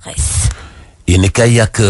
presse. yéen kay yàq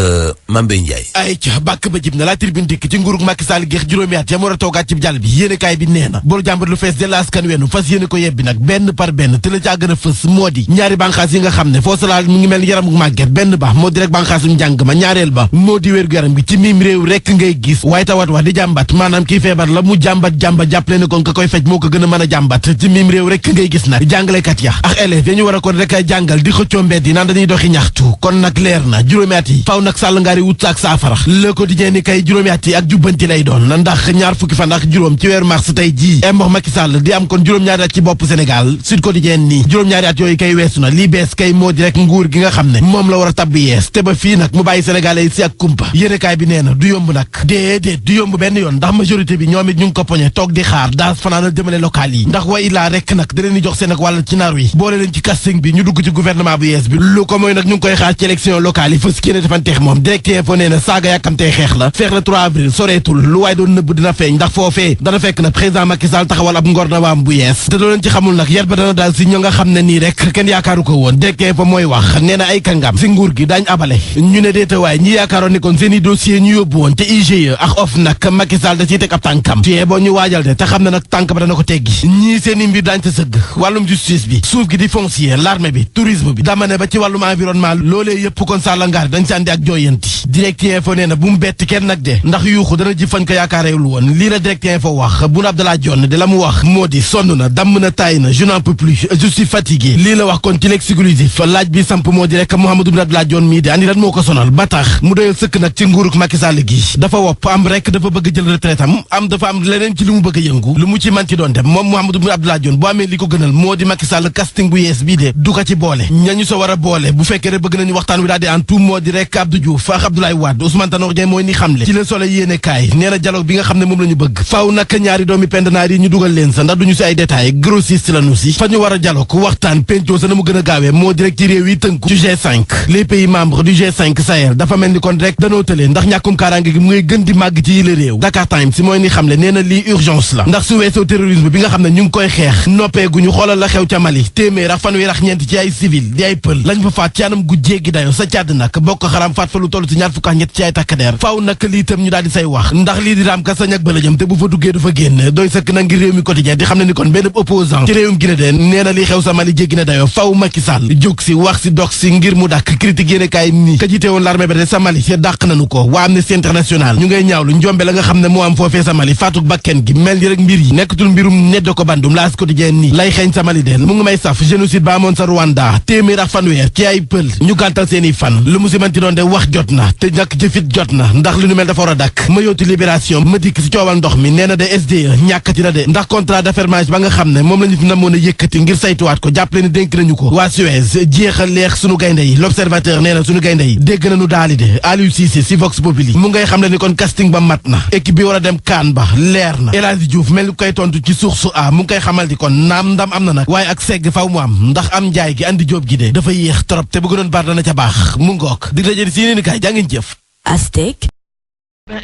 Mambé Ndiaye. ay ca bàkk ba jib na la tribune dikk ci nguurug Macky Sall géex juróomi at yam war a toogaat ci jàll bi yéen kaay bi nee na boolu jàmbat lu fees dell askan wenu fas yéene ko yebbi nag benn par benn te la ca gën a fës moo di ñaari banqaas yi nga xam ne foo salaal mu ngi mel ni yaram màgget benn ba moo di rek banqaasum njàng ma ñaareel ba moo di wér gu yaram gi ci miim réew rek ngay gis waaye tawat wax di jàmbat maanaam kii feebar la mu jàmbat jàppale ne kon ka koy fej moo ko gën a mën a jàmbat ci miim réew rek ngay gis nag jàngalekat ya ak élèves ya ñu war a kon rek ay jàngal di xëccoo mbedd yi naan dañuy doxi ñaxtu kon nag leer na juróomi at yi faw nag sàll ngaari wut ak saafara Le Quotidien ni kay juróomi at yi ak jubbanti lay doon ndax ñaar fukki fan ak juróom ci weeru mars tey jii mbox Macky Sall di am kon juróom-ñaari at ci bopp Sénégal Sud Quotidien nii juróom-ñaari at yooyu kay weesu na lii bees kay moo di rek nguur gi nga xam ne moom la war a tabb yees te ba fii nag mu bàyyi sénégalais yi si ak kumpa yéenekaay bi nee na du yomb nag déedéet du yomb benn yoon ndax majorité bi ñoom it ñu ngi ko poñe toog di xaar daas fanaanal jëmale local yi ndax wa illaa rek nag da leen di jox seen ak wàll ci naar wi boole leen ci casting bi ñu dugg ci gouvernement bu yees bi lu ko mooy nag ñu ngi koy xaar ci élection locale yi fës kéene defanteex moom Direct Info nee na saaga yàkkamtee xeex la feex la 3 avril soreetul lu waaye doon nëbb dina feeñ ndax foofee dana fekk na président Macky Sall taxawal ab ngornawaam bu yees te doo leen ci xamul nag yar ba dana daal si ñoo nga xam ne nii rek kenn yaakaaru ko woon Direct Info mooy wax nee na ay kàngam si nguur gi daañ abale ñu ne déetawaay ñi yaakaaroon ni kon seen i dossier ñu yóbbu woon te IGE ak OFNAC Macky Sall da ciy teg ab tànkam tuyee boo ñu waajal de te xam ne nag tànk ba dana ko teggi ñii seen i mbir daañ ta sëgg wàllum justice bi suuf gi di foncier l'armée bi tourisme bi dama ne ba ci wàllum environnement loolee yëpp kon sàllangaar dañ ci àndi ak jooyanti Direct Info nee na bu mu bett kenn nag de ndax yuuxu dana ji fañ ko yaakaareewul woon lii la Direct Info wax Boun Abdallah Dionne de la mu wax moo di sonn na damm na taay na je n'en peux plus je suis fatigué lii la wax kon ci l'exclusif laaj bi samp moo di rek Mouhamadou Boun Abdallah Dionne mii de andi lan moo ko sonal ba tax mu doyal sëkk nag ci nguuruk Macky Sall gi dafa wopp am rek dafa bëgg jël retraite am dafa am leneen ci li mu bëgg a yëngu lu mu ci man ci doon dem moom Mouhamadou Boun Abdallah Dionne boo amee li ko gënal moo di Macky Sall casting bu yees bii de du ko ci boole ñañu sa war a boole bu fekkee rek bëgg nañu waxtaan wi daal di en tout moo di rek Abdou Diouf ak Abdoulaye Wade Ousmane Tanor Dieng mooy ni xamle ci Le Soleil yéene kaay nee na dialogue bi nga xam ne moom la ñu bëgg faaw nag ñaari doomi pendanaar yi ñu dugal leen sa ndax duñu si ay détails grossiste la nu si fa ñu war a dialogue waxtaan pencoo sa na mu gën a gaawee moo direct ci réew yi tënku ci G5 les pays membres du G5 Sahel dafa mel ni kon rek danoo tëlee ndax ñàkkum kaaraange gi mu ngay gën di màgg ci yile réew Dakar Times si mooy ni xamle nee na lii urgence la ndax su weesoo terrorisme bi nga xam ne ñu ngi koy xeex noppeeguñu xoolal la xew ca Mali téeméer ak fanweer ak ñeent ci ay civil di ay pël lañ fa faat ci anam gu jéggi dayo sa Càdd nag bokk xaram faat fa lu toll ci ñaar fukk ak ñett ci ay takkadeer faaw nag lii itam ñu daal di say wax ndax lii di raam ka sañ ak bëlëjëm te bu fa duggee du fa génn doy sëkk na ngir réew mi quotidien di xam ne ni kon benn opposant ci réewum Guinée de nee na li xew sa Mali jéggi na dayo faaw Macky Sall jóg si wax si dox si ngir mu dàkk critique yéene kaay nii ka jiite woon l'armée ba de sa Mali si dàq nañu ko waa Amnesty International ñu ngay ñaawlu njombe la nga xam ne moo am foofee sa Mali faatuk bakken gi mel ni rek mbir yi nekkatul mbirum neddo ko bandum laas quotidien nii lay xeeñ sa Mali de mu ngi may saf génocide ba amoon sa Rwanda téeméer ak fanweer ci ay pël ñu gàntal seeni fan lu mu si manti doon de wax jot na te nag jëfit jot na ndax lu nu mel dafa war a dàkk ma yóotu libération ma dikk si coowal ndox mi nee na de SDE ñàkkati na de ndax contrat d'affermage ba nga xam ne moom la ñu fi namoon a yëkkati ngir saytuwaat ko jàppale ni dénk nañu ko waa Suez jeexal leex sunu gaynde yi l'observateur nee na sunu gaynde yi dégg nañu daali de Aliou Cissé si Vox Populi mu ngay xam ne ni kon casting ba mat na équipe bi war a dem CAN ba leer na El Hadji Diouf mel ni koy tontu ci Source A mu ngi koy xamal di kon naam ndam am na nag waaye ak segg faw mu am ndax am njaay gi andi jóob gi de dafa yéex trop te bu gënoon bar dana ca baax mu ngook di dajëri si yéen i kaay jàngeen jëf Aztec.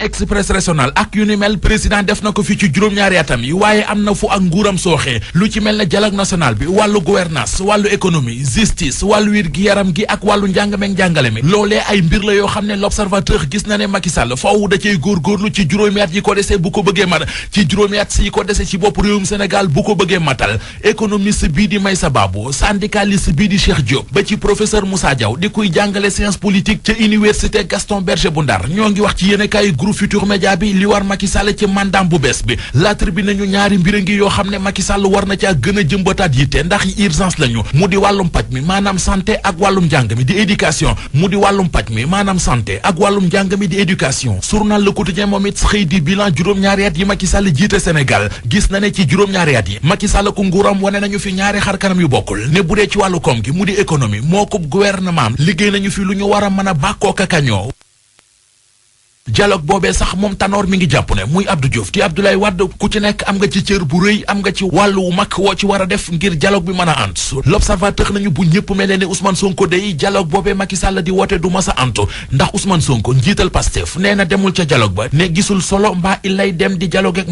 Express régional ak yu ni mel président def na ko fi ci juróom-ñaari atam yi waaye am na fu ak nguuram sooxee lu ci mel ne dialogue national bi wàllu gouvernance wàllu économie justice wàllu wér gi yaram gi ak wàllu njàng meeg njàngale mi loolee ay mbir la yoo xam ne l'observateur gis na ne Macky Sall faaw da cay góorgóorlu ci juróomi at yi ko dese bu ko bëggee mat ci juróomi at yi ko dese ci bopp réewum Sénégal bu ko bëggee matal économiste bii di Meissa Babou syndicaliste bii di Cheikh Diop ba ci professeur Moussa Diaw di kuy jàngale science politique ca université Gaston Berger bu Ndar ñoo ngi wax ci yéenekaay groupe Futurs Médias bi li war Macky Sall ci mandaam bu bees bi La Tribune nañu ñaari mbir ngi yoo xam ne Macky Sall war na caa gën a jëmbataat yitte ndax urgence lañu mu di wàllum paj mi maanaam santé ak wàllum njàng mi di éducation mu di wàllum paj mi maanaam santé ak wàllum njàng mi di éducation journal Le Quotidien moom it xëy di bilan juróom-ñaari at yi Macky Sall jiite Sénégal gis na ne ci juróom-ñaari at yi Macky Sall ku nguuram wane nañu fi ñaari xar kanam yu bokkul ne bu dee ci wàllu koom gi mu di économie moo ko gouvernement liggéey nañu fi lu ñu war a mën a bàkkoo ka kañoo dialogue boobee sax moom Tanor mi ngi jàpp ne muy Abdou Diouf di Abdoulaye Wade ku ci nekk am nga ci cër bu rëy am nga ci wàllu wu mag woo ci war a def ngir dialogue bi mën a ant l'observateur nañu bu ñëpp mel ne Ousmane Sonko day dialogue boobee Macky Sall di woote du mas a antu ndax Ousmane Sonko njiital Pastef nee na demul ca dialogue ba ne gisul solo mbaa illay dem di dialogue ak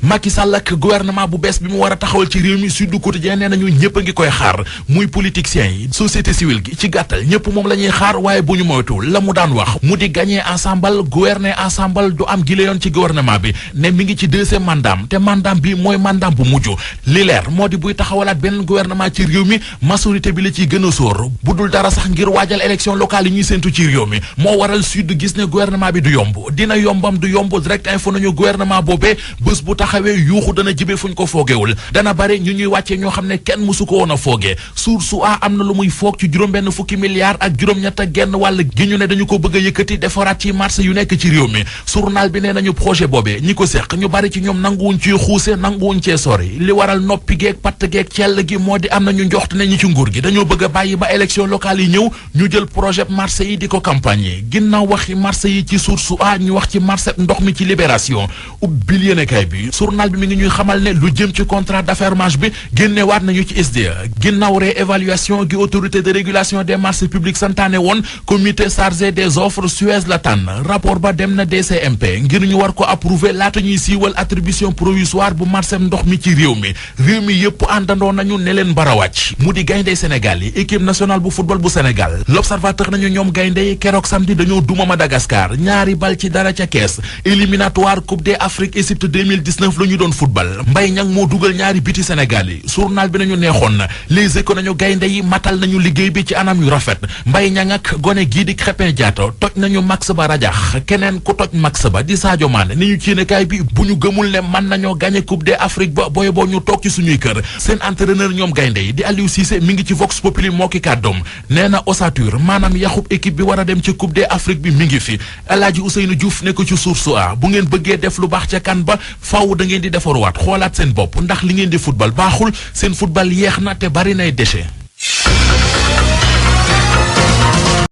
Macky Sall ak gouvernement bu bees bi mu war a taxawal ci réew mi Sud Quotidien nee nañu ñëpp a ngi koy xaar muy politiciens yi société civile gi ci gàttal ñëpp moom la ñuy xaar waaye bu ñu moytuwul la mu daan wax mu di gagner ensemble gouverner ensemble du am gi la yoon ci gouvernement bi ne mi ngi ci deuxième mandat te mandat bi mooy mandat bu mujj li leer moo di buy taxawalaat benn gouvernement ci réew mi majorité bi la ciy gën a sóor bu dul dara sax ngir waajal élection locale yi ñuy séntu ci réew mi moo waral Sud gis ne gouvernement bi du yomb dina yombam du yomb direct info nañu gouvernement boobee bés bu taxawee yuuxu dana jibe fuñ ko foogewul dana bare ñu ñuy wàccee ñoo xam ne kenn mësu ko woon a foogee source a am na lu muy foog ci juróom-benn fukki milliards ak juróom-ñett ak genn wàll gi ñu ne dañu ko bëgg a yëkkati defaraat ci marché yu nekk ci réew mi journal bi nee nañu projet boobee ñi ko seq ñu bari ci ñoom nanguwuñ ci xuuse nanguwuñ cee sori li waral noppi geeg patt geeg cell gi moo di am na ñu njoxt ne ñi ci nguur gi dañoo bëgg a bàyyi ba élection locale yi ñëw ñu jël projet marché yi di ko campagne yi ginnaaw waxi marché yi ci source a ñu wax ci marché ndox mi ci libération ubbil yéenekaay bi journal bi mi ngi ñuy xamal ne lu jëm ci contrat d'affermage bi génnewaat nañu ci SDE ginnaaw réévaluation gi autorité de régulation des marchés publics santaane woon comité chargé des offres Suez la tànn rapport ba dem na DCMP ngir ñu war ko approuver laata ñuy siiwal attribution provisoire bu marché ndox mi ci réew mi yëpp àndandoo nañu ne leen barawàcc mu di gayndey Sénégal yi équipe nationale bu football bu Sénégal l'observateur nañu ñoom gayndey keroog samedi dañoo duma Madagascar ñaari bal ci dara ca kees éliminatoire coupe d'Afrique Égypte 2019 la ñu doon football Mbaye Niang moo dugal ñaari biti Sénégal yi journal bi nañu neexoon na Les Échos nañu gaynde yi matal nañu liggéey bi ci anam yu rafet Mbaye Niang ak gone gii di Krépin Diatta toj nañu max ba rajax keneen ku toj max ba di Sadio Mané ni ñu ci yéenekaay bi bu ñu gëmul ne mën nañoo gagné coupe d'Afrique ba booy boo ñu toog ci suñuy kër seen entraîneur ñoom gaynde yi di Aliou Cissé mi ngi ci Vox Populi moo ki kàddoom nee na ossature maanaam yaxub équipe bi war a dem ci coupe d'Afrique bi mi ngi fi El Hadji Ousseynou Diouf ne ko ci source a bu ngeen bëggee def lu baax ca kan ba faaw da ngeen di defarwaat xoolaat seen bopp ndax li ngeen di football baaxul seen football yeex na te bari nay déchet